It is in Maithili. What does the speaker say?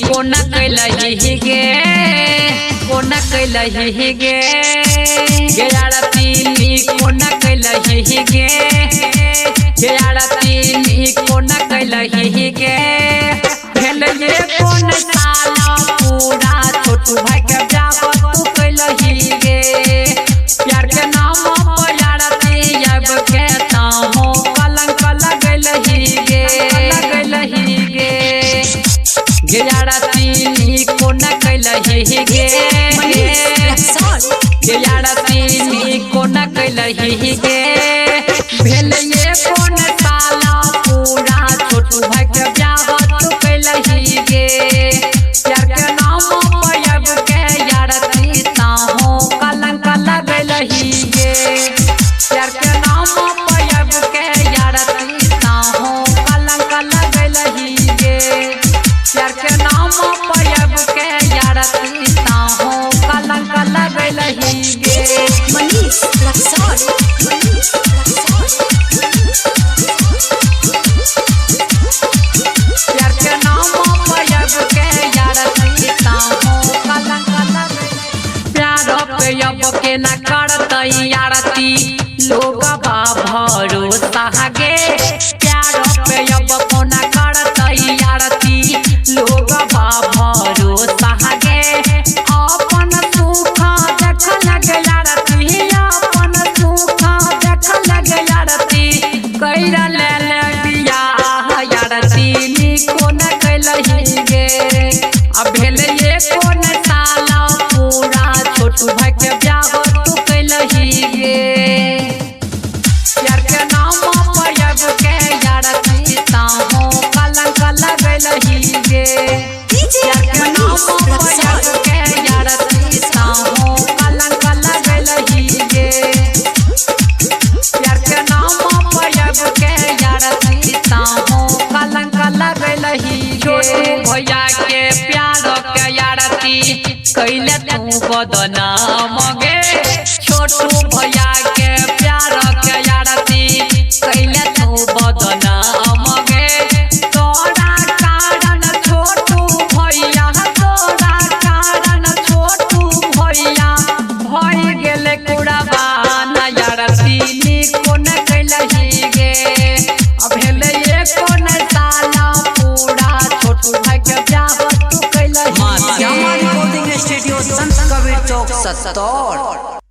कोना कैलही गे, कोना कैलही गे, गे आरती कोना कैलही गे, गे आरती कोना कैलही गे। भेल ये कोन साला पूरा छोटू भाई के ब्याह तू कैलही गे। प्यार के नाम पर आरती अब के ताहो कलंक लगैलही गे, लगैलही गे। गे आरती कोना कैलही गे, गे आरती कोना कैलही गे। भेल ये कोन साला पूरा छोटू भाई के ब्याह तू कैलही गे। प्यार के नाम पर अब के आरती ताहो कलंक लगैलही गे। प्यार के नाम पर अब के आरती ताहो कलंक लगैलही गे। प्यार के नाम पर अब के आरती ताहो कलंक लगैलही गे। मनीष रक्सौल, मनीष रक्सौल। प्यार के नाम पर अब के आरती ताहो कलंक लगैलही। प्यार पे अब के न करतई आरती लोग बा भरोसा गे। प्यार पे अब कोना करतई आरती लोग बा भरोसा गे। अपन सुख देख लगे आरती, अपन सुख देख लगे आरती, कैरा ले ले बियाह आरती कोन कैलही गे। अब भेल ये कोन साला पूरा छोटू भाई के ब्याह तू कैलही गे। प्यार के नाम पर अब के आरती ताहो कलंक लगैलही गे। प्यार के नाम मनीष पर रक्सौल, अब के आरती ताहो कलंक लगैलही गे। प्यार के नाम पर अब के आरती ताहो कलंक लगैलही गे। छोटू भैया के प्यार के आरती कैले तू बदनाम गे। छोटू भैया के प्यार के आरती कैले तू बदनाम गे। तोरा कारण छोटू भैया, तोरा कारण छोटू भैया भई गेले कुड़बान आरती कोन कैलही गे। अब भेल ये कोन साला पूरा छोटू भाई के ब्याह तू कैलही माँ श्यामा गे। रिकॉर्डिंग स्टूडियो, संत कबीर चौक, सत्तौर।